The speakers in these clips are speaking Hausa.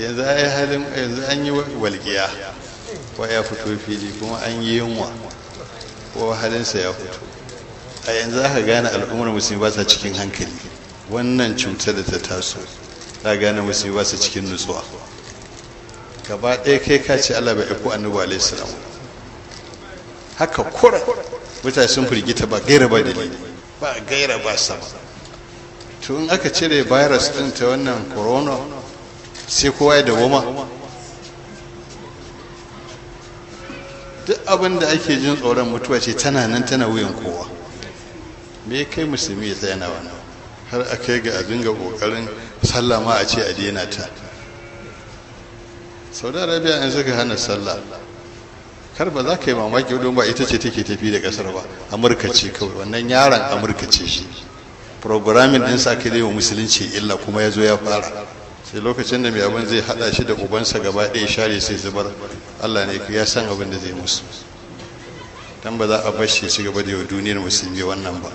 Yanzu ai halin yanzu an yi walƙiya ko ya fito fili, kuma an yi yunwa ko halinsa ya fito. A yanzu aka gane al'ummar musulmi ba sa cikin hankali. Wannan cutar da ta taso ta gane musulmi ba sa cikin nutsuwa gaba ɗaya. Kai ka ce Allah bai aiko Annabi alaihi salam. Haka kura mutane sun firgita ba gaira ba dalili, ba gaira ba sama. To, in aka cire virus din ta wannan corona, sai kowa ya dawoma. Duk abin da ake jin tsoron mutuwa ce tana nan, tana wuyan kowa. Me kai musulmi ya tsaya na wannan har a kai ga a dinga kokarin sallah ma a ce a daina ta? Saudi Arabia in suka hana sallah, kar ba za ka yi mamaki don ba ita ce take tafi da kasar ba, Amurka ce kawai. Wannan yaron Amurka ce shi programming din sa kai wa musulunci illa, kuma ya zo ya fara. Sai lokacin da mai abin zai hada shi da ubansa gaba ɗaya share sai zubar. Allah ne ya san abin da zai musu, dan ba za a bar shi ci gaba da yau duniyar musulmi wannan ba.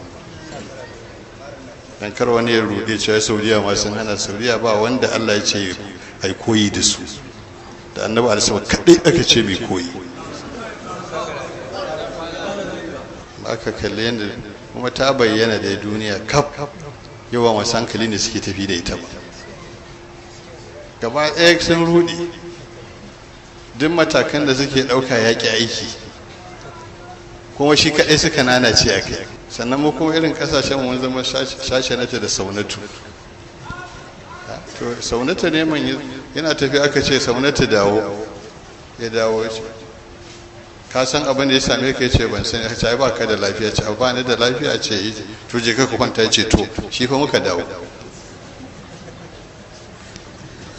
Dan kar wani ya rude cewa Saudiya ma sun hana. Saudiya ba wanda Allah ya ce ai koyi da su, da Annabi alaihi kadai aka ce mai koyi. Aka kalli yadda kuma ta bayyana da duniya kaf, yawa masu hankali ne suke tafi da ita ba. Gaba ɗaya sun rudi, duk matakan da suke ɗauka yaƙi aiki, kuma shi kaɗai suka nanace a kai. Sannan mu kuma irin ƙasashen mun zama shashanata da saunatu. To, saunata ne man yana tafi, aka ce, "Saunata, dawo." Ya dawo, ya ce, "Ka san abin da ya same ka?" Ce, "Ban sani." Ce, "Ai ba ka da lafiya." Ce, "Ba ni da lafiya." Ce, "To, je ka kwanta." Ce, "To, shi fa muka dawo."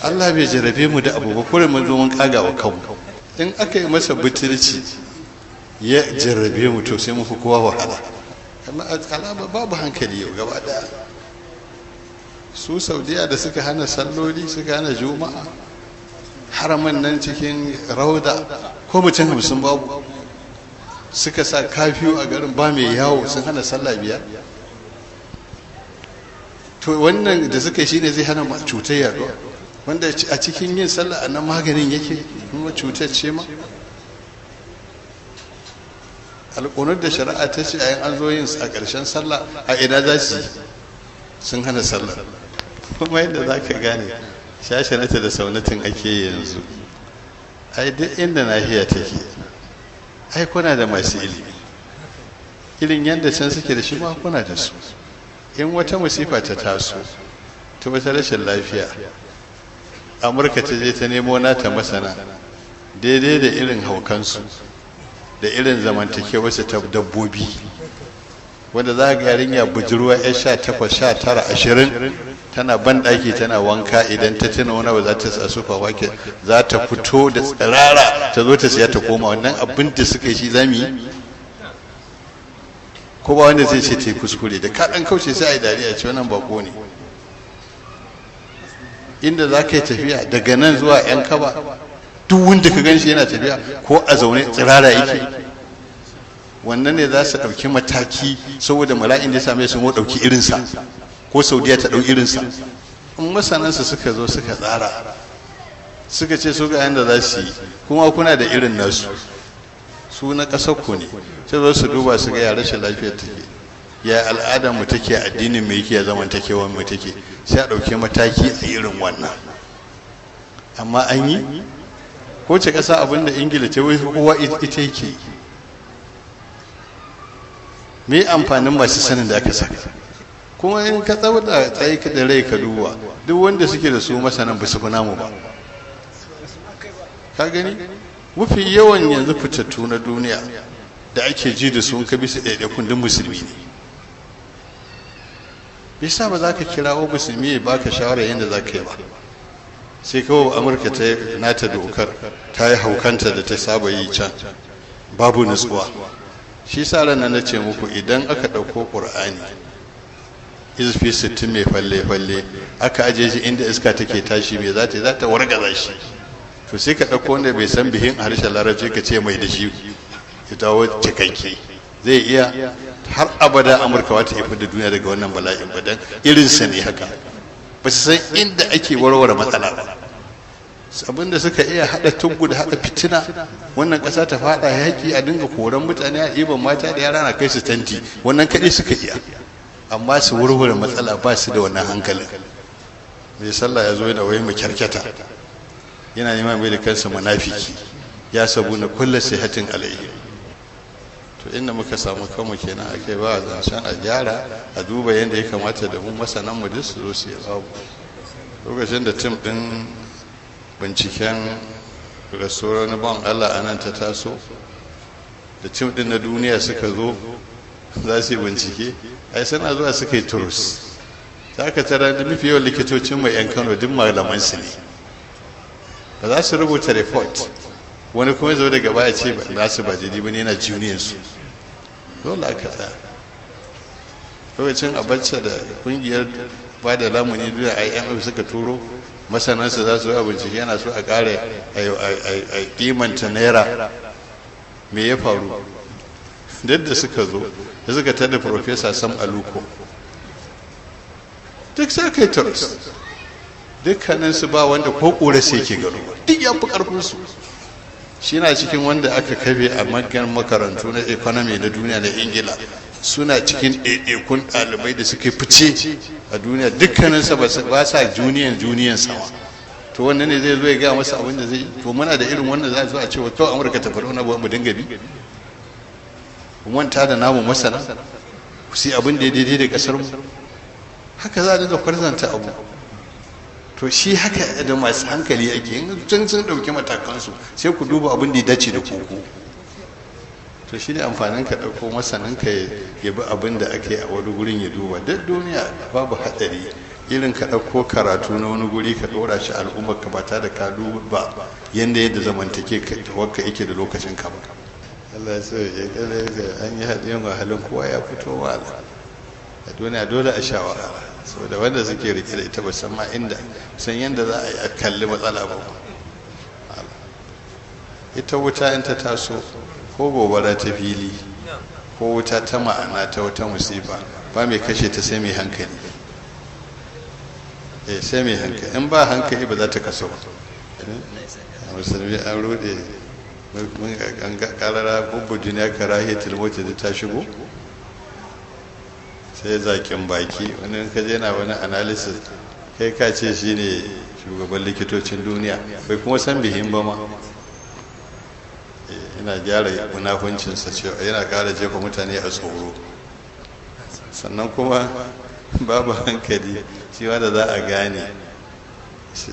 Allah bai jarabe mu da abu ba, kurin mun zo mun kaga wa kanmu. In aka yi masa butulci ya jarrabe mu, to sai mu fi kowa wahala. Amma alama babu hankali yau gaba daya. Su Saudiya da suka hana salloli, suka hana Juma'a, haramin nan cikin rauda ko mutum 50 babu, suka sa kafiyu a garin, ba mai yawo, sun hana sallah 5. To, wannan da suka yi shine zai hana cutar yaduwa, wanda a cikin yin sallah a nan maganin yake, kuma cutar ce ma. Alƙunar da shari'a ta ce a yin an zo yin a ƙarshen sallah, a ina za su yi? Sun hana sallah. Kuma yadda za ka gane shashanata da saunatin ake yanzu, ai duk inda nahiya take, ai kuna da masu ilimi irin yadda can suke da shi ma kuna da su. In wata musifa ta taso ta wata rashin lafiya, Amurka ta je ta nemo nata masana daidai da irin haukansu da irin zamantakewarsu ta dabbobi, wanda za ga yarinya budurwa ya 18, 19, 20 tana ban ɗaki tana wanka, idan ta tuna wani ba za ta sa supermarket, za ta fito da tsirara ta zo ta siya ta koma. Wannan abin da suka yi shi zamu yi, ko ba wanda zai ce ta yi kuskure. Da kaɗan kauce sai a yi dariya, ce wannan bako ne. Inda za ka yi tafiya daga nan zuwa Yan Kaba, duk wanda ka gan shi yana tafiya ko a zaune tsirara yake. Wannan ne za su ɗauki mataki saboda mala'in da ya same su, mu ɗauki irinsa ko Saudiya ta ɗau irinsa? In masanansu suka zo suka tsara, suka ce su ga yanda za su yi, kuma kuna da irin nasu, su na ƙasar ku ne, sai zo su duba su ga ya rashin lafiyar take, ya al'adar mu take, addinin mu yake, ya zamantakewar mu take, sai a ɗauki mataki a irin wannan. Amma an yi ko ce ƙasa abinda Ingila ta wai kowa ita yake. Me amfanin masu sanin da aka saka? Kuma in ka tsauda tsaye ka da rai ka duba, duk wanda suke da su masanan ba su fi namu ba. Ka gani, mafi yawan yanzu fitattu na duniya da ake ji da su, ka bisa ɗaiɗaikun, duk musulmi ne. Bisa ba za ka kirawo musulmi ya baka shawara yadda za ka yi ba, sai kawai Amurka ta nata dokar, ta yi haukanta da ta saba yi can, babu nutsuwa. Shi sa ran na ce muku, idan aka ɗauko Ƙur'ani izfi 60 mai falle-falle aka aje shi inda iska take tashi, mai za ta za ta wargaza shi. To, sai ka ɗauko wanda bai san bihin harshen Larabci ka ce mai da shi ya dawo cikakke, zai iya? Har abada Amurka wata ifi da duniya daga wannan bala'in ba, dan irinsa ne haka, ba su san inda ake warware matsala ba. Abinda suka iya hada tuggu da hada fitina, wannan ƙasa ta fada yaƙi, a dinga koran mutane, a ɗiban mata da yara na kai su tanti, wannan kaɗai suka iya. Amma su wurwure matsala, ba su da wannan hankalin. Mai sallah ya zo yana wai mu kyarkyata, yana neman mai da kansa munafiki, ya sabu na kulla sihatin alayhi. To inda muka samu kanmu kenan ake ba zancen a gyara, a duba yadda ya kamata da mu masanan mu duk su zo su yi babu. Lokacin da tim din binciken rasuwar na ban Allah a nan ta taso, da tim din na duniya suka zo za su yi bincike, ai suna zuwa suka yi turus, za ka tara da mafi yawan likitocin mai 'yan Kano duk malaman su ne. Ba za su rubuta report, wani kuma zo daga baya ce ba su ba daidai ba ne, yana junior su. Dole aka tsaya. Lokacin Abacha da kungiyar ba da lamuni duniya IMF suka turo masanansa za su yi bincike, yana so a kare a kimanta naira. Me ya faru? Duk da suka zo da suka tada Professor Sam Aluko, duk sai kai turus, dukkaninsu ba wanda ko ƙura sai ke gano, duk ya fi ƙarfinsu. Shi na cikin wanda aka kafe a manyan makarantu na economy na duniya na Ingila, suna cikin ɗaiɗaikun ɗalibai da suka fice a duniya. Dukkaninsa ba sa juniyan juniyan sama. To wannan ne zai zo ya gaya masa abin da zai yi? To muna da irin wannan za a zo a ce wa kawai Amurka ta faɗi wani abu mu dinga bi, mu manta da namu masana su yi abin da ya daidai da ƙasar mu. Haka za a dinga kwarzanta abu. To shi haka da masu hankali ake in sun ɗauki matakansu, sai ku duba abin da ya dace da koko. To shi ne amfanin ka ɗauko masanin ka ya bi abin da ake a wani gurin ya duba. Duk duniya babu haɗari irin ka ɗauko karatu na wani guri ka ɗora shi al'ummar ka ba tare da ka duba yadda yadda zamantake wakka yake da lokacin ka ba. Allah ya so ya kare an yi haɗin wahalin, kowa ya fito wahala a duniya, dole a sha wahala, saboda wanda suke rike da ita ba san ma inda san yadda za a yi a kalli matsala ba. Ita wuta in ta taso, ko gobara ta fili ko wuta ta ma'ana ta wata musifa, ba mai kashe ta sai mai hankali. Eh, sai mai hankali. In ba hankali, ba za ta kaso ba. Musulmi an rude, mun an ga karara bubbu duniya karahiyatul maut da ta shigo, sai zakin baki. Wani in ka je na wani analysis, kai ka ce shine shugaban likitocin duniya, bai kuma san bihin ba ma. Yana gyara munafuncinsa cewa yana ƙara jefa mutane a tsoro. Sannan kuma babu hankali shi da za a gane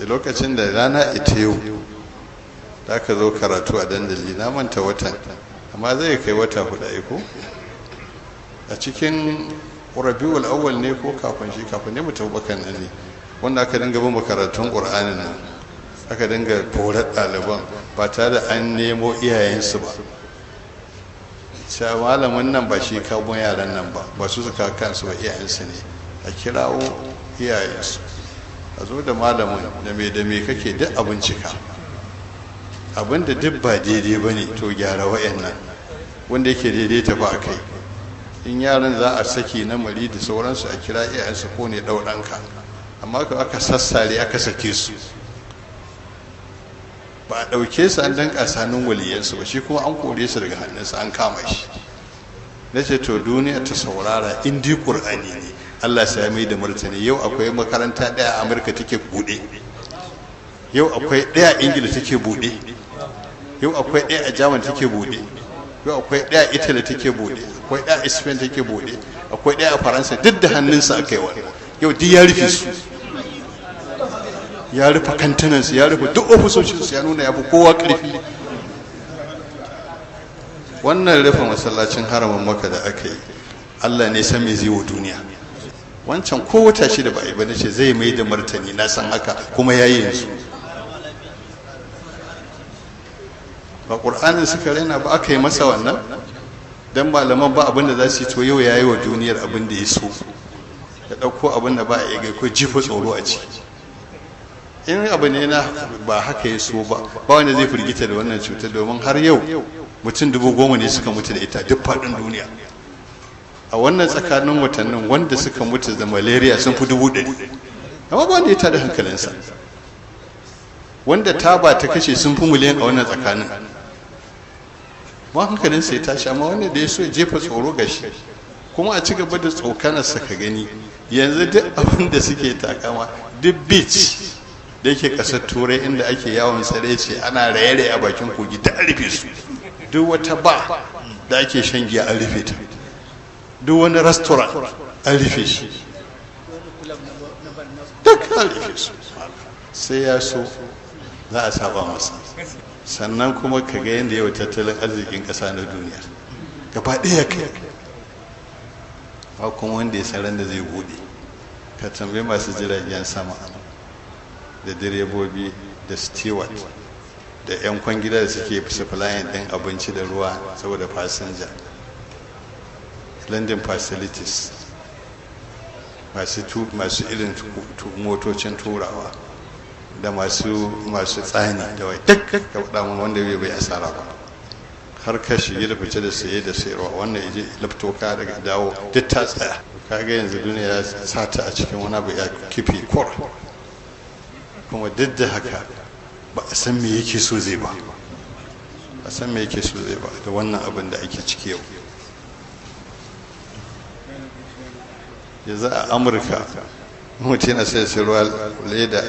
lokacin da rana ita yau da aka zo karatu a dandali, na manta watan, amma zai kai wata 4 aiko a cikin Rabiul Awwal ne ko kafin shi, kafin ne mu tafi bakan nan ne, wanda aka dinga bin makaratun Qur'anin nan, aka dinga korar ɗaliban ba tare da an nemo iyayensu ba. Cewa malamin nan ba shi kawo yaran nan ba, ba su suka kansu ba, iyayensu ne. A kirawo iyayensu, a zo da malamin da me da me kake duk a bincika. Abinda duk ba daidai ba ne, to gyara wa'annan, wanda yake daidai tafi a kai. In yaran za a saki na mari da sauransu, a kira iyayensu ko ne ɗau ɗanka. Amma ka aka sassare aka sake su, ba a ɗauke su an danƙa hannun waliyansu ba, shi kuma an kore su daga hannunsa, an kama shi. Na ce to duniya ta saurara, in dai Ƙur'ani ne, Allah sai ya mai da martani. Yau akwai makaranta ɗaya a Amurka take buɗe, yau akwai ɗaya a Ingila take buɗe, yau akwai ɗaya a Germany take buɗe, yau akwai ɗaya a Italy take buɗe, akwai ɗaya a Spain take buɗe, akwai ɗaya a Faransa. Duk da hannunsa aka yi wannan. Yau duk ya rufe su, ya rufe kantinansu, ya rufe duk ofisoshinsu, ya nuna ya fi kowa ƙarfi. Wannan rufe masallacin haramin Maka da aka yi, Allah ne san me zai wa duniya. Wancan ko wata 6 ba a yi ba, nace zai mai da martani, na san haka, kuma ya yi yanzu. Ba Ƙur'anin suka raina ba aka yi masa wannan, don malaman ba abin da za su yi. To yau ya yi wa duniyar abin da ya so, ya ɗauko abin da ba a iya ko jifa tsoro a ciki. In abu ne na ba haka ya so ba, ba wanda zai firgita da wannan cutar, domin har yau mutum 10,000 ne suka mutu da ita duk faɗin duniya. A wannan tsakanin watannin, wanda suka mutu da malaria sun fi 100,000, amma ba wanda ya tada hankalinsa. Wanda taba ta kashe sun fi miliyan a wannan tsakanin. Ma hankalin sai tashi, amma wanda da ya so jefa tsoro ga shi kuma a ci gaba da tsokanarsa. Ka gani yanzu duk abin da suke takama, duk beach da yake kasar Turai inda ake yawon tsare ce ana raye-raye a bakin kogi, ta rufe su. Duk wata ba da ake shan giya an rufe ta, duk wani restaurant an rufe shi, duk an rufe su. Sai ya so za a saba masa. Sannan kuma ka ga yadda yau tattalin arzikin ƙasa na duniya gaba ɗaya kai ba kuma wanda ya san da zai buɗe. Ka tambayi masu jiragen sama da direbobi da steward da 'yan kwangila da suke supplying ɗin abinci da ruwa saboda fasinja, landing facilities, masu irin motocin turawa da masu tsani da wai, duk ka faɗa mun wanda bai asara ba. Har ka shige da fice da saye da sayarwa, wannan ije laftoka daga dawo, duk ta tsaya. Kaga yanzu duniya ya sa ta a cikin wani abu ya kife kwar. Kuma duk da haka ba a san me yake so zai ba, a san me yake so zai ba da wannan abin da ake ciki yau. Yanzu a Amurka mutum yana sai sai ruwa leda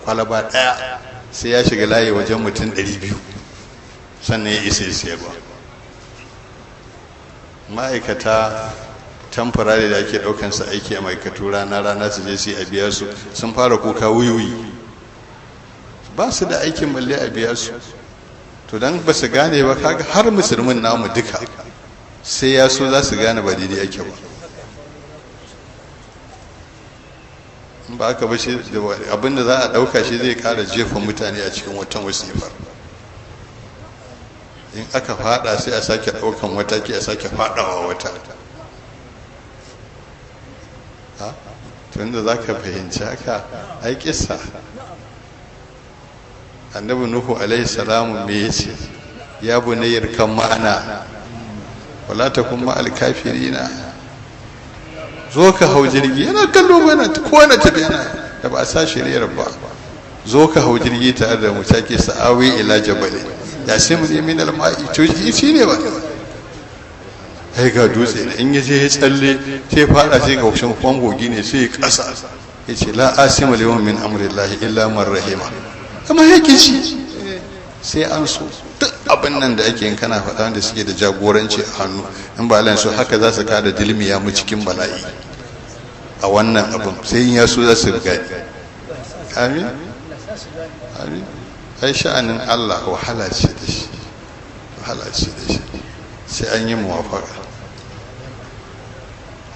kwalaba daya, sai ya shiga layi wajen mutum 200 sannan ya isa ya sayarwa. Ma'aikata temporary da ake daukan su aiki a ma'aikatu rana rana su je su yi a biya su, sun fara kuka wuyuyi, ba su da aikin balle a biya su. To dan ba su gane ba, kaga har musulmin namu duka sai ya so za su gane ba daidai ake ba. In ba aka ba shi abinda za a dauka shi zai kara jefa mutane a cikin wata wasifar. In aka fada sai a sake daukan wata ki a sake fadawa wata. Ha, tunda za ka fahimci haka, ai kissa Annabi Nuhu alaihi salamu me yace? Ya bunayyar kan ma'ana wala takun ma'al kafirina. Zo ka hau jirgi, yana kallo mana ko na tafi yana da ba a sa shiriyar ba. Zo ka hau jirgi tare da mu, take sa'awi ila jabali ya sai mu min alma'i. To shi ne ba ai ga dutse ne, in yaje ya tsalle sai fada, sai ga shin kwangogi ne, sai ya kasa, yace la asima liwan min amrillahi illa man rahima. Amma yake shi sai an so duk abin nan da ake yin kana faɗa wanda suke da jagoranci a hannu, in ba Allah so haka za su kada dilmiya mu cikin bala'i a wannan abin, sai in ya so za su gani. Amin, amin. Ai sha'anin Allah wahala ce da shi, wahala ce da shi, sai an yi muwafaka,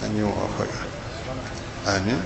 an yi muwafaka. Amin.